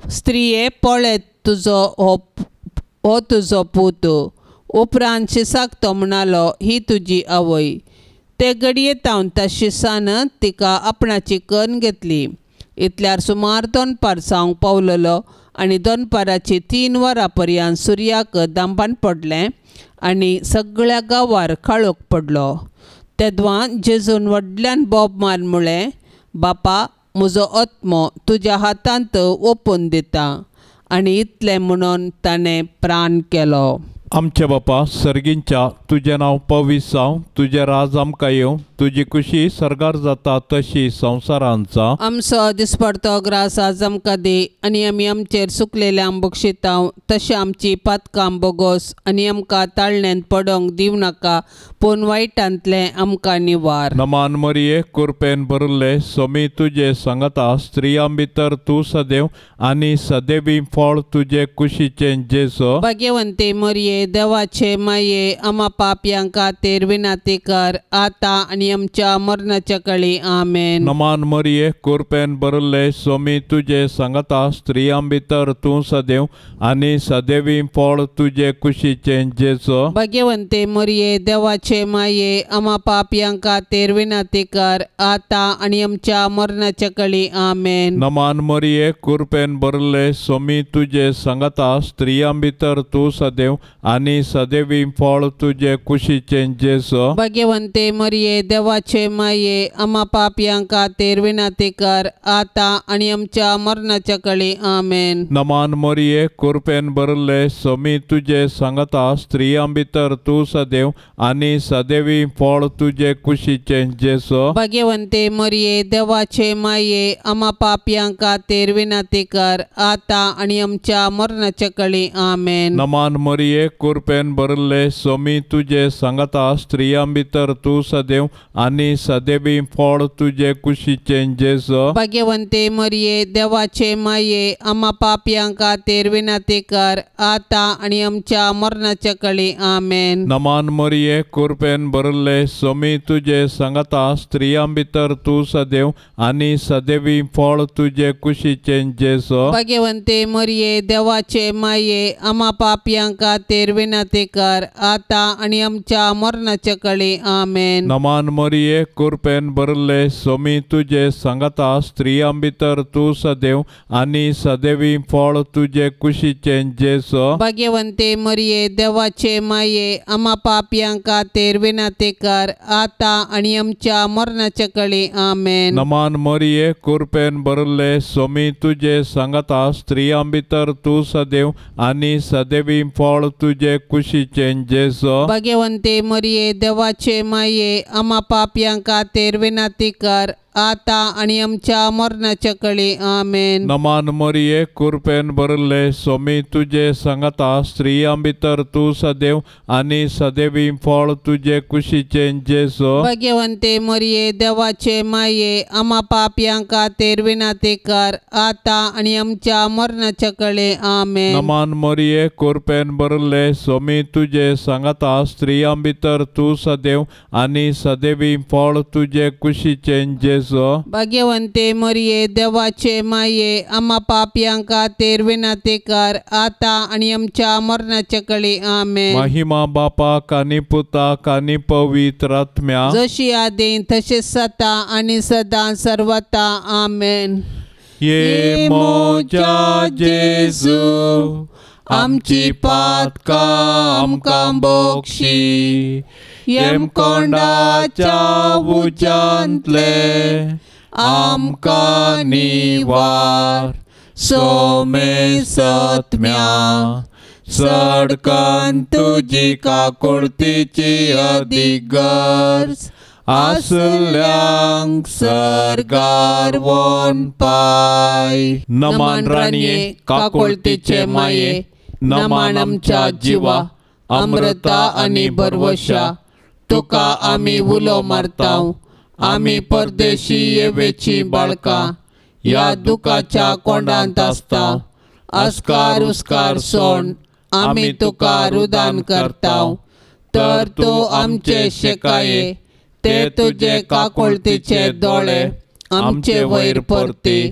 S1: स्त्रिये पळय तुजो हो तुजो पूत। उपरांत शिसाक तो म्हणालो, ही तुजी आवय। ते घडये तावन त्या शिसान तिका आपणाची कन्न घेतली। इतल्यार सुमार दनपार जावंक पावलेलो आनी दनपाराची 3 वरां पर्यंत सुर्याक दांबान पडलें आनी सगळ्या गांवार काळोख पडलो। तेदवां जेजून व्हडल्यान बोब मार म्हळें, बापा म्हजो आत्मो तुज्या हातांत ओपून दिता। आनी इतलें म्हणून ताणें प्राण केलो।
S2: आमच्या बापा सर्गींच्या तुजें नांव पवित्र जावं, तुजें राज आमकां येवं, तुजी खुशी सर्गार जाता तशी संवसारांत जावं।
S1: आमचो दिसपडतो ग्रास आज आमकां दी आनी आमी आमचेर सुकलेल्यांक बक्षितांव तशें आमची पातकां बोगोस आनी आमकां ताळण्यांत पडोंक दिवं नाका पूण वायटांतलें आमकां निवार।
S2: नमान मरिये कृपेन भरिल्ले स्वामी तुजे सांगता, स्त्रियां भितर तूं सदैव आनी सदैवी फळ तुजे कुशीचें जेजू।
S1: भाग्यवंती मरिये देवाचे माये आमा पापयां खातीर विनंती कर आतां आनी आमच्या मरणाच्या कळी। आमेन।
S2: नमान मरिये कृपेन भरिल्ले स्वामी तुजे सांगता, स्त्रियां भितर तूं सदैव आनी सदैवी फळ तुजे कुशीचें जेजू।
S1: भाग्यवंती मरिये देवाचे माये आमा पापयां खातीर विनंती कर आतां आनी आमच्या मरणाच्या कळी। आमेन।
S2: नमान मरिये कृपेन भरिल्ले स्वामी तुजे सांगता, स्त्रियां भितर तूं सदैव आनी सदैवी फळ तुजे कुशीचें जेजू।
S1: भाग्यवंती मरिये देवाचे माये आमा पापयां खातीर विनंती कर आतां आनी आमच्या मरणाच्या कळी। आमेन।
S2: नमान मरिये कृपेन भरिल्ले स्वामी तुजे सांगता, स्त्रियां भितर तूं सदैव आनी सदैवी फळ तुजे कुशीचें जेजू।
S1: भाग्यवंती मरिये देवाचे माये आमा पापयां खातीर विनंती कर आतां आनी आमच्या मरणाच्या कळी। आमेन।
S2: नमान मरिये कृपेन भरिल्ले स्वामी तुजे सांगता, स्त्रियां भितर तूं सदैव आनी सदैवी फळ तुजे कुशीचें जेजू।
S1: भाग्यवंती मरिये देवाचे माये आमा पापयां खातीर विनंती कर आतां आनी आमच्या मरणाच्या कळी। आमेन।
S2: नमान मरिये कृपेन भरिल्ले स्वामी तुजे सांगता, स्त्रियां भितर तूं सदैव आनी सदैवी फळ तुजे कुशीचें जेजू।
S1: भाग्यवंती मरिये देवाचे माये आमा पापयां खातीर विनंती कर आतां आनी आमच्या मरणाच्या कळी। आमेन।
S2: नमान मरिये कृपेन भरिल्ले स्वामी तुजे सांगता, स्त्रियां भितर तूं सदैव आनी सदैवी फळ तुजे कुशीचें जेजू।
S1: भाग्यवंती मरिये देवाचे माये आमा पापयां खातीर विनंती कर आतां आनी आमच्या मरणाच्या कळी। आमेन।
S2: नमान मरिये कृपेन भरिल्ले स्वामी तुजे सांगता, स्त्रियां भितर तूं सदैव आनी सदैवी फळ तुजे कुशीचें जेजू।
S1: भाग्यवंती मरिये देवाचे माये आमा पापयां खातीर विनंती कर आतां आनी आमच्या मरणाच्या कळी। आमेन।
S2: नमान मरिये कृपेन भरिल्ले स्वामी तुजे सांगता, स्त्रियां भितर तूं सदैव आनी सदैवी फळ तुजे कुशीचें जेजू।
S1: भाग्यवंती मरिये देवाचे माये आमा पापयां खातीर विनंती कर आतां आनी आमच्या मरणाच्या कळी। आमेन।
S2: नमान मरिये कृपेन भरिल्ले स्वामी तुजे सांगता, स्त्रियां भितर तूं सदैव आनी सदैवी फळ तुजे कुशीचें जेजू।
S1: भाग्यवंती मरिये देवाचे माये आमा पापयां खातीर विनंती कर आतां आनी आमच्या मरणाच्या कळी। आमेन।
S2: महिमा बापाक आनी पुताक आनी पवित्र आत्म्या,
S1: जशी आदी तशी सता आनी सदां सर्वता। आमेन।
S2: ये म्हज्या जेजू आमची पातकां आमकां बक्षी, यमकोंडाच्या उज्यांतले आमकां निवार, सोमे सत्म्या सडकन तुजी काकुळतीची अदीक गरज आसल्यांक सर्गार वोन पाय। नमान राणये काकुळतीचे माये, नमान आमच्या जिवा अमृता आनी भरवशा,
S1: तुका आमी उलो मारतांव, आमी परदेशी येवेची बाळकां ह्या दुखाच्या कोंडांत आसता। अस्कार उस्कार सोण आमी तुका रुदान करतांव, तर तूं आमचे शेकाये ते तुजे काकुळतीचे दोळे आमचे वयर परती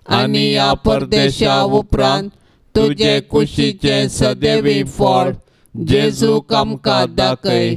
S1: आनी ह्या परदेशा उपरांत तुजे कुशीचें सदैवी फळ जेजूक आमकां दाखय।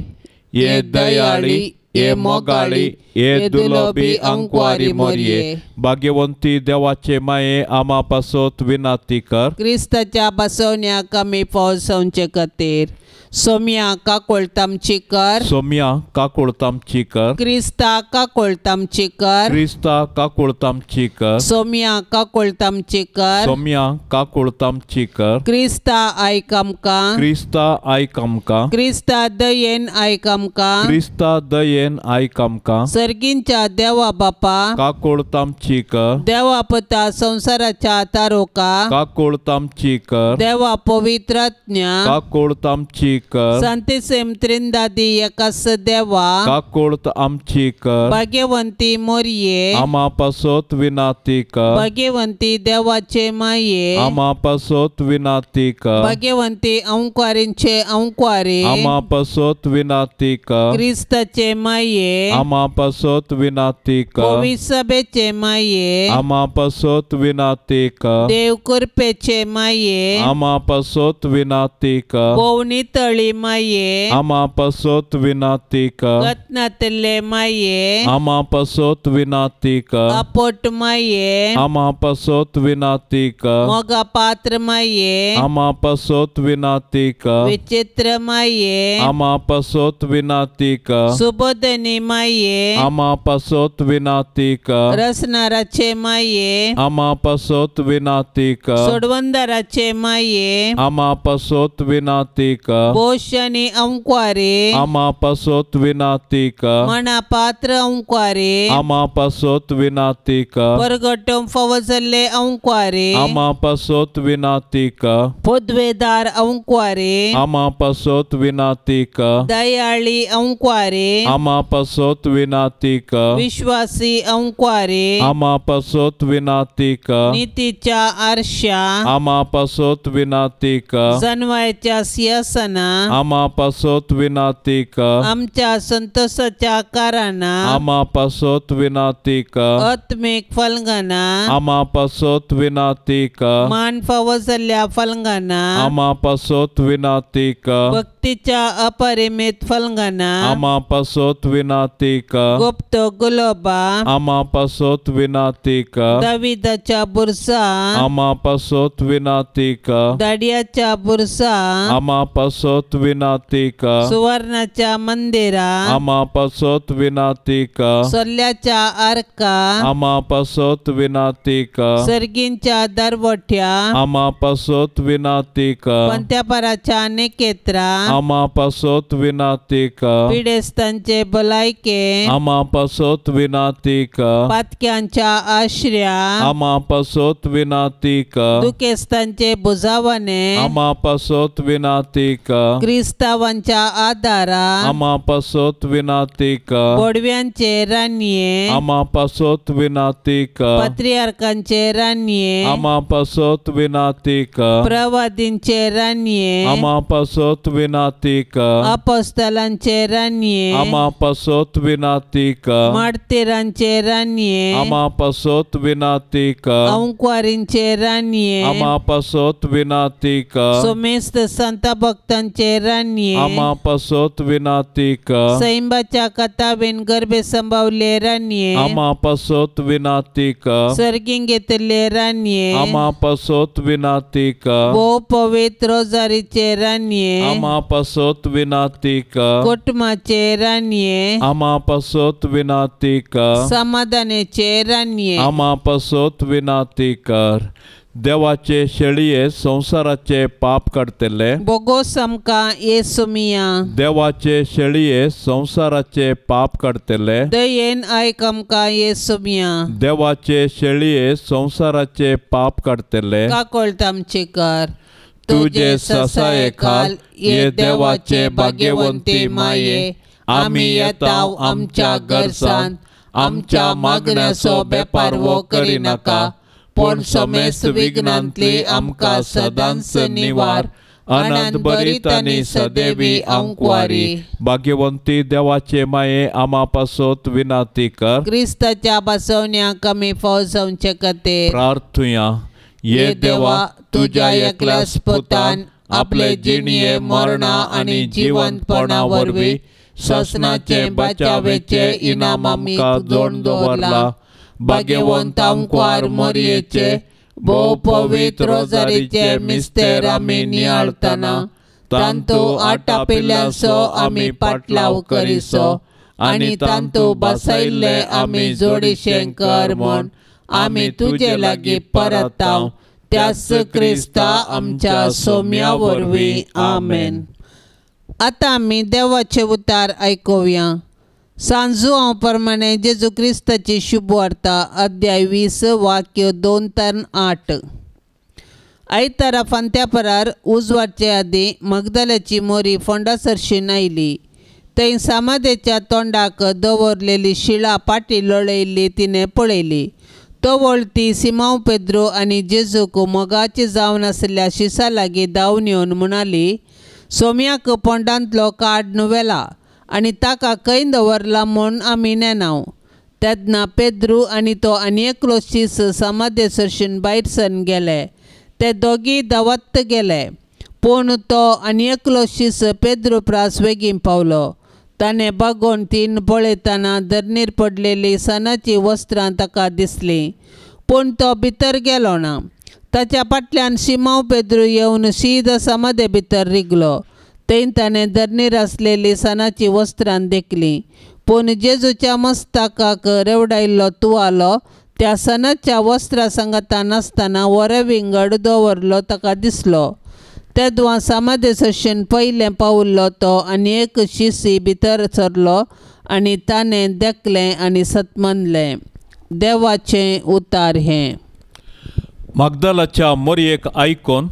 S2: ये दयाळी, ये मोगाळी, ये दुलोबी अंकवारी मोरये, भाग्यवंती देवाचे माये आमा पासत विनंती कर।
S1: क्रिस्ताच्या बसवण्याक आमी पावसावचे खातीर। सोम्या काकोळतामची कर,
S2: सोम्या काकोळतामची कर,
S1: क्रिस्ता काकोळतामची कर,
S2: क्रिस्ता काकोळतामची कर,
S1: सोम्या काकोळतामची कर,
S2: सोम्या काकोळतामची कर,
S1: क्रिस्ता आयक आमकां,
S2: क्रिस्ता आयक आमकां,
S1: क्रिस्ता दयेन आयक आमकां,
S2: क्रिस्ता दयेन आयक आमकां,
S1: सर्गींच्या देवा बापा
S2: काकोळतामची कर,
S1: देवा पुता संवसाराच्या तारोका
S2: काकोळतामची कर,
S1: देवा पवित्रात्म्या
S2: काकोळतामची कर,
S1: सांतिसेम त्रिंदादी एकास देवा
S2: काकोळत आमची कर,
S1: भाग्यवंती मोरये
S2: आमा पासत विनाती कर,
S1: भाग्यवंती देवाचे माये
S2: आमा पासत विनाती कर,
S1: भाग्यवंती अंकुरींचे अंकुरी
S2: आमा पासत विनाती कर,
S1: क्रिस्ताचे माये
S2: आमा पासत विनाती कर,
S1: पवित्र सभेचे माये
S2: आमा पासत विनाती कर,
S1: देव कृपेचे माये
S2: आमा पासत विनाती कर,
S1: भोवनी तळी माये
S2: आमा पासत विनाती कर,
S1: गतनातले माये
S2: आमा पासत विनाती कर,
S1: अपोट माये
S2: आमा पासत विनाती कर,
S1: मोगा पात्र माये
S2: आमा पासत विनाती कर,
S1: विचित्र माये
S2: आमा पासत विनाती कर,
S1: सुबोधनी माये
S2: आमा पासत विनाती कर,
S1: रसनाराचे माये
S2: आमा पासत विनाती कर,
S1: सोडवंदाराचे माये
S2: आमा पासत विनाती कर,
S1: पोषणी अंकुरे
S2: आमा पासत विनाती कर,
S1: मना पात्र अंकुरे
S2: आमा पासत विनाती कर,
S1: परगटम फवजल्ले अंकुरे
S2: आमा पासत विनाती कर,
S1: पदवेदार अंकुरे
S2: आमा पासत विनाती कर,
S1: दयाळी अंकुरे
S2: आमा पासत विनाती कर,
S1: विश्वासी अंकुरे
S2: आमा पासत विनाती कर,
S1: नीतीच्या आरशा
S2: आमा पासत विनाती कर,
S1: जनवायच्या सिंहासना
S2: आमा पासत विनाती कर,
S1: आमच्या संतोषाच्या कारणां
S2: आमा पासत विनाती कर,
S1: आत्मिक फलंगाना
S2: आमा पासत विनाती कर,
S1: मान फावो जाल्ल्या फलंगाना
S2: आमा पासत विनाती कर,
S1: भक्तीच्या अपरिमित फलंगाना
S2: आमा पासत विनाती कर,
S1: गुप्त गुलोबा
S2: आमा पासत विनाती कर,
S1: दाविदाच्या बुरसा
S2: आमा पासत विनाती कर,
S1: दाडियाच्या बुरसा
S2: आमा पासत विनाती कर,
S1: सुवर्णाच्या मंदिरा
S2: आमा पासत विनाती कर,
S1: सोल्ल्याच्या आरका
S2: आमा पासत विनाती कर,
S1: सर्गींच्या दरवठ्या
S2: आमा पासत विनाती कर,
S1: पंत्यापराच्या निकेत्रा
S2: आमा पासत विनाती कर,
S1: पिडेस्तांचे भलायके
S2: आमा पासत विनाती कर,
S1: पातक्यांच्या आश्र्या
S2: आमा पासत विनाती कर,
S1: दुखेस्तांचे बुजावणे
S2: आमा पासत विनाती कर,
S1: क्रिस्तावांच्या आदारा
S2: आमा पासत विनाती कर,
S1: बोडव्यांचे रानये
S2: आमा पासत विनाती कर,
S1: पत्रियार्कांचे रानये
S2: आमा पासत विनाती कर,
S1: प्रवादींचे रानये
S2: आमा पासत विनाती कर,
S1: अपोस्तलांचे रानये
S2: आमा पासत विनाती कर,
S1: मार्तीरांचे रानये
S2: आमा पासत विनाती कर,
S1: अंकुरींचे रानये
S2: आमा पासत विनाती कर,
S1: सोमेस्त संत भक्तांचे रानये
S2: आमा पासत विनाती कर,
S1: सैंबाच्या कथावेन गर्भे संभावले रानये
S2: आमा पासत विनाती कर,
S1: सर्गीं घेतले रानये
S2: आमा पासत विनाती कर,
S1: भोव पवित्र रोजारीचे रानये
S2: आमा पासत विनाती कर,
S1: कुटुंबाचे रानये
S2: आमा पासत विनाती कर,
S1: समाधानाचे रानये
S2: आमा पासत विनाती कर. देवाचे शेळये संवसाराचे पाप काडटले
S1: बोगोस आमकां येसू मिया,
S2: देवाचे शेळये संवसाराचे पाप काडटले
S1: दयेन आयक आमकां येसू मिया,
S2: देवाचे शेळये संवसाराचे पाप काडटले
S1: काकोळत आमची कर.
S2: तुजे ससाये खाल ये देवाचे भाग्यवंती माये, आमी येता आमच्या गरसान, आमच्या मागण्याचो बेपारवो करिनाका, पूण समेस्त विघ्नांतली आमकां सदांच निवार. आनंद भरीत आनी सदैवी आंकवारी. भाग्यवंती देवाचे माये, आमा पासत विनाती कर.
S1: क्रिस्ताच्या बसवण्याक आमी फाव जावचे खातीर
S2: प्रार्थुया. ये देवा, तुज्या एकल्याच पुतान आपले जिणये मरणा आनी जिवंतपणा वरवीं ससनाचे बचावेचे इनाम आमकां जोडून दवरला. भाग्यवंत आंकवार मोरयेचे भोव पवित्र रोजारीचे मिस्तेर आमी नियाळतना
S1: तांतू आटापिल्ल्यांचो आमी पाटलाव करिसो आनी तांतू बसयल्ले आमी जोडीशें कर म्हूण आमी तुजे लागीं परताव त्याच क्रिस्ता आमच्या सोम्या वरवीं. आमेन. आतां आमी देवाचे उतार आयकुया. सांजू हांव प्रमाणे जेजू क्रिस्ताची शुभवार्ता अध्याय 20 वाक्य 2 ते 8. आयतारा फांत्या परार उजवाडचे आदीं मगदल्याची मोरी फोंडा सरशीन आयली. थंय सामादेच्या तोंडाक दवरलेली शिळा पाटी लोळयल्ली तिणें पळयली. तवळ ती सिमांव पेद्रो आनी जेजूक मोगाची जावन आशिल्ल्या शिसा लागीं धांवन येवन म्हणाली, सोम्याक पोंडांतलो काडून व्हेला आनी ताका खंय दवरला म्हूण आमी नेणाव. तेन्ना पेद्रू आनी तो आनी एकलो शीस समाधे सरशीन भायर सरून गेले. ते दोगी धांवत गेले, पूण तो आनी एकलो शीस पेद्रू प्रास वेगीन पावलो. ताणें बागोवन तीन पळयतना धरणीर पडलेली सणाचीं वस्त्रां ताका दिसलीं, पूण तो भितर गेलो ना. ताच्या फाटल्यान शिमांव पेद्रू येवन शीद समाधे भितर रिगलो. थंय ताणें धरणीर आसलेली सणाचीं वस्त्रां देखलीं, पूण जेजूच्या मस्तकाक रेवडायल्लो तुवालो त्या सणाच्या वस्त्रां सांगाता नासतना वरे विंगड दवरलो ताका दिसलो. तेदवां समाधे सरशीन पयलें पावल्लो तो आनी एक शिसी भितर सरलो आनी ताणें देखलें आनी सतमनलें. देवाचें उतार हें.
S2: मगदलाच्या मोरयेक आयकून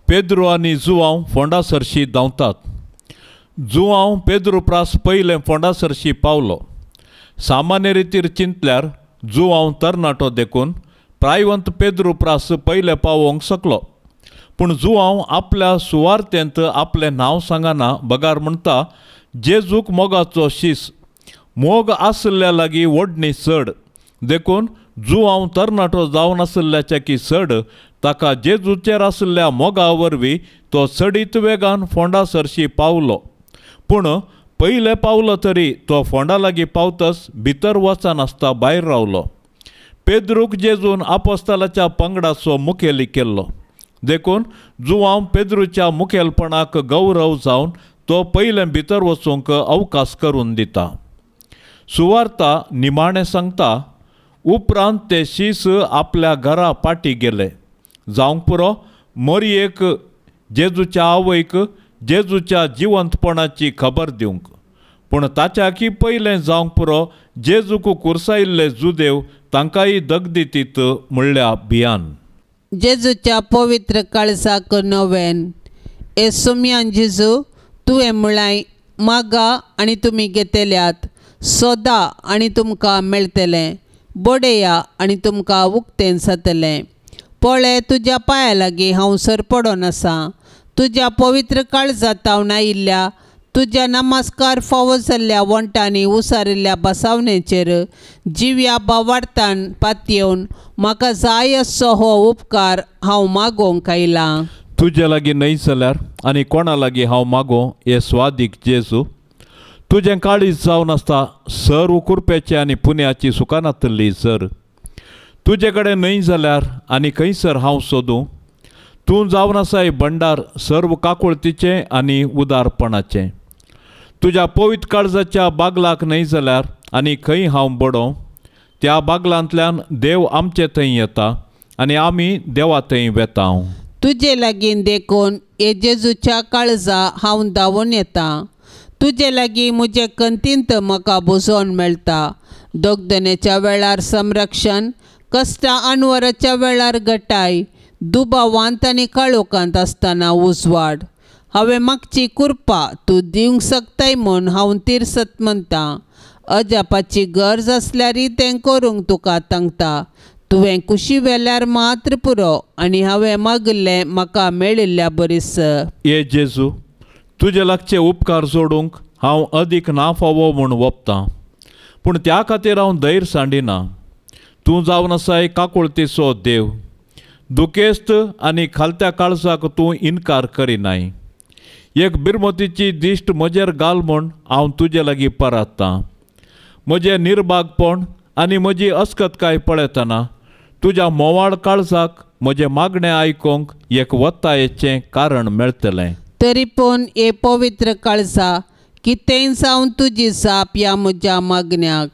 S2: पेद्रू आनी जुवांव फोंडा सरशी धांवतात. जुवांव पेद्रू प्रास पयलें फोंडा सरशी पावलो. सामान्य रितीर चिंतल्यार जुवांव तरणाटो देखून प्रायवंत पेद्रू प्रास पयलें पावोवंक शकलो, पूण जुवांव आपल्या सुवार्थेंत आपलें नांव सांगना बगार म्हणटा जेजूक मोगाचो शीस. मोग आशिल्ल्या लागीं ओडणी चड देखून जुवांव तरणाटो जावन आशिल्ल्याच्या की चड ताका जेजूचेर आशिल्ल्या मोगा वरवीं तो चडीत वेगान फोंडा सरशी पावलो. पूण पयलें पावलो तरी तो फोंडा लागीं पावतच भितर वचनासता भायर रावलो. पेद्रूक जेजून आपोस्तालाच्या पंगडाचो मुखेली केल्लो देखून जुवांव पेद्रूच्या मुखेलपणाक गौरव जावन तो पयलें भितर वचूंक अवकाश करून दिता. सुवार्ता निमाणें सांगता, उपरांत ते शीस आपल्या घरा पाटी गेले. जावंक पुरो मोरयेक जेजूच्या आवयक जेजूच्या जिवंतपणाची खबर दिवंक, पूण ताच्याकी पयलें जावंक पुरो जेजूक कुर्सायिल्ले जुदेव तांकांय दगदितीत म्हणल्या भियान.
S1: जेजूच्या पवित्र काळजाक नवेन. ए सोम्यान जेजू, तुवें म्हळाय मागा आनी तुमी घेतल्यात, सोदा आनी तुमकां मेळटलें, बडया आनी तुमकां उक्तें जातलें. पळय तुज्या पांया लागीं हांव सरपडोन आसा. तुज्या पवित्र काळजांत आयिल्ल्या तुज्या नमस्कार फावो जाल्ल्या वण्टांनी उसारिल्ल्या बसावणेचेर जिव्या बावार्थान पातयेवन म्हाका जाय असो हो उपकार हांव मागोवंक आयलां.
S2: तुजे लागीं न्हय जाल्यार आनी कोणा लागीं हांव मागों हे स्वादीक जेजू. तुजें काळीज जावन आसता सर्व कुरपेची आनी पुण्याची सुखानातल्ली सर. तुजे कडेन न्हय जाल्यार आनी खंयसर हांव सोदूं? तूं जावन आसाय भंडार सर्व काकुळतीचें आनी उदारपणाचें. तुज्या पवित्र काळजाच्या बागलाक न्हय जाल्यार आनी खंय हांव बडोवं? त्या बागलांतल्यान देव आमचे थंय येता आनी आमी देवा थंय वेता.
S1: तुजे लागीं देखून हे जेजूच्या काळजा हांव धांवून येता. तुजे लागीं म्हजे कंतींत म्हाका बुजोवन मेळटा. दोगदनेच्या वेळार संरक्षण, कश्टां अनवराच्या वेळार गटाय, दुबावांत आनी काळोखांत आसतना उजवाड. हांवें मागची कृपा तूं दिवंक शकताय म्हूण हांव तिरसत म्हणटा. अजापाची गरज आसल्यारय तें करूंक तुका तांकता. तुवें कुशी वेल्यार मात्र पुरो आनी हांवें मागिल्लें म्हाका मेळिल्ल्या बरीस.
S2: ये जेजू, तुजे लागचे उपकार जोडूंक हांव अदीक ना फावो म्हूण वपतां, पूण त्या खातीर हांव धैर्य सांडिना. तूं जावन आसाय काकुळतीचो देव, दुखेस्त आनी खालत्या काळजाक तूं इनकार करिनाय. एक बिरमतीची दिश्ट म्हजेर घाल म्हूण हांव तुजे लागीं परततां. म्हजें निर्भागपण आनी म्हजी अस्कतकाय पळयतना तुज्या म्होंवाळ काळजाक म्हजें मागणें आयकूंक एक वत्तायेचें कारण मेळटलें.
S1: तरी पूण हे पवित्र काळजा कितेंय जावन तुजी जाप ह्या म्हज्या मागण्याक.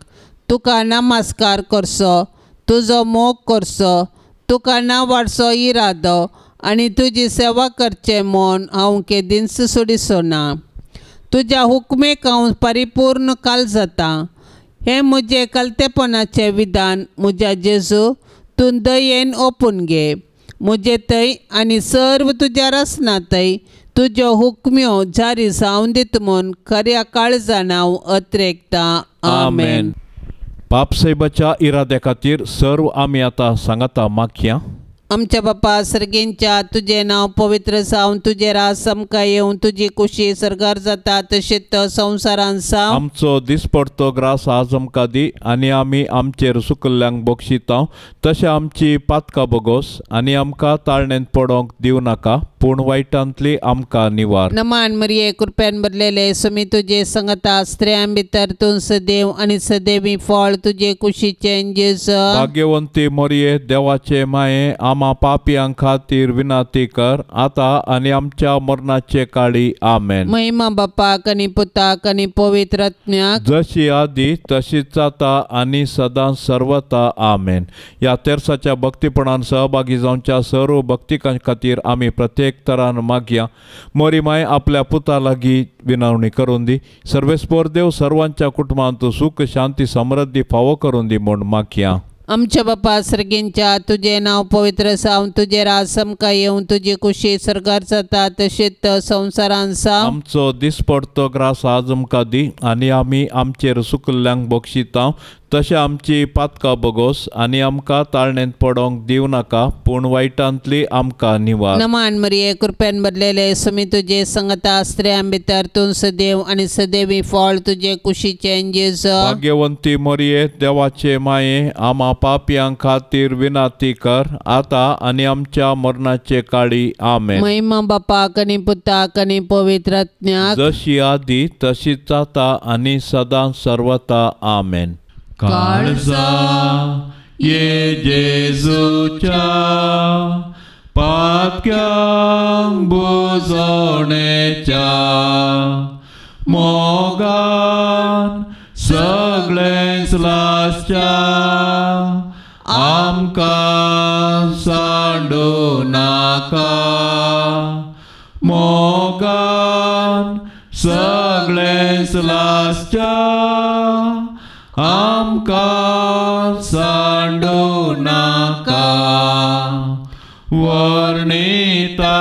S1: तुका नमस्कार करचो, तुजो मोग करचो, तुका ना वाडचो इरादो आनी तुजी सेवा करचें म्हूण हांव केदींच सोडिचो ना. तुज्या हुकमेक हांव परिपूर्ण काल जाता. हें म्हजें कलतेपणाचें विधान म्हज्या जेजू तूं दयेन ओपून घे. म्हजे थंय आनी सर्व तुज्या रसना थंय तुज्यो हुकम्यो जारी जावन दित म्हूण खऱ्या काळजान हांव अत्रेकतां. आमेन.
S2: पाप साहेबाच्या इराद्या खातीर सर्व आमी आतां सांगाता मागया.
S1: आमच्या बापा सर्गेंच्या तुजें नांव पवित्र जावन तुजें राज आमकां येवन तुजी कुशी सर्गार जाता तशेंच संवसारान जावं.
S2: आमचो दिसपडतो ग्रास आज आमकां दी आनी आमी आमचेर सुकल्ल्यांक बक्षिता तशें आमची पातकां बोगोस आनी आमकां ताळणेंत पडोंक दिवं नाका पूण वायटांतली आमकां निवार.
S1: नमान मरिये कृपेन भरलेले सुमी तुजे संगता स्त्रियां भितर तूं सदैव आनी सदैवी फळ तुजे कुशीचें जेजू.
S2: भाग्यवंती मरिये देवाचे माये आमा पापयां खातीर विनंती कर आतां आनी आमच्या मरणाचे काळी. आमेन.
S1: महिमा बापाक आनी पुताक आनी पवित्र आत्म्याक
S2: जशी आदी तशीच जाता आनी सदां सर्वता. आमेन. ह्या तेर्साच्या भक्तीपणान सहभागी जावच्या सर्व भक्तिकां खातीर आमी प्रत्येक तरान मागया. मोरी माय आपल्या पुता लागीं विनवणी करून दी. सर्वेस्पोर देव सर्वांच्या कुटुंबांत सुख शांती समृद्धी फावो करून दी म्हूण मागया.
S1: आमच्या बापा सर्गेंच्या तुजें नांव पवित्र जावन तुजें राज आमकां येवन तुजी कुशी सर्गार जाता तशेंच संवसारान जावं.
S2: आमचो दिसपडतो ग्रास आज आमकां दी आनी आमी आमचेर सुकल्ल्यांक बक्षिता तशें आमची पातकां बोगोस आनी आमकां ताळणेंत पडोंक दिवं नाका पूण वायटांतली आमकां निवार.
S1: नमान मरिये कृपेन भरलेले सुमी तुजे संगता स्त्रियां भितर तूं सदैव आनी सदैवी फळ तुजे कुशीचें जेजू.
S2: भाग्यवंती मरिये देवाचे माये आमा पापयां खातीर विनंती कर आतां आनी आमच्या मरणाचे काळी. आमेन.
S1: महिमा बापाक आनी पुताक आनी पवित्र आत्म्याक
S2: जशी आदी तशीच जाता आनी सदां सर्वता. आमेन. काळजा ये जेजूच्या पातक्यांक बुजोवणेच्या मोगान सगळेंच लासच्या आमकां सांडू नाका. मोगान सगळेंच लासच्या आमकां सांडू नाका. वर्णिता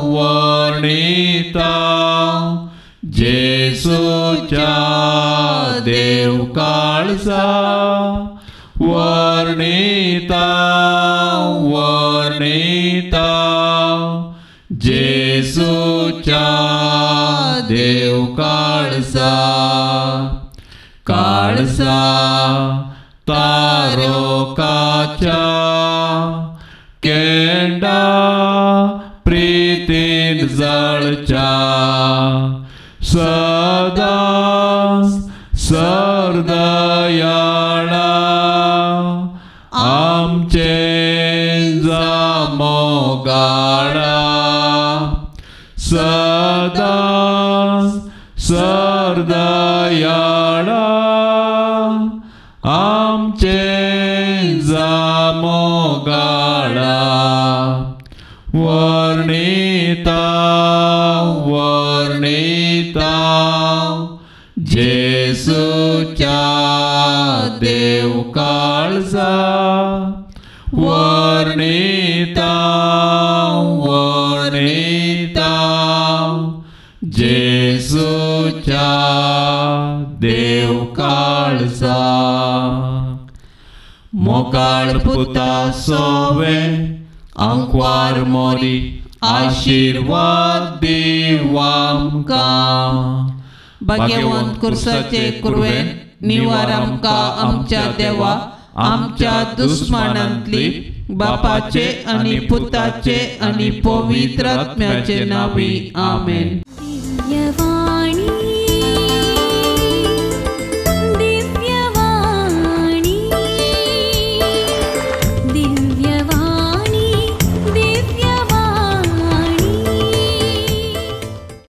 S2: वर्णिता जेजूच्या देव काळजा वर्णिता वर्णिता जेजूच्या देव काळजा. काळजा तारोकाच्या केंडा प्रीतीन जळच्या सदां सरदयाळा आमचे जामोगाळा सदां सरदयाळा आमचे जामोगाळा. वर्णिता वर्णिता जेजूच्या देव काळजा वर्णिता वर्णिता जेजूच्या देव काळजा. मोगाळ पुता सोवे आंकवार मोरी आशीर्वाद दीव आमकां.
S1: भाग्यवंत कुर्साचे कुरवेन निवार आमकां आमच्या देवा आमच्या दुस्मानांतली बापाचे आनी पुताचे आनी पवित्र आत्म्याचे नांवी. आमेन.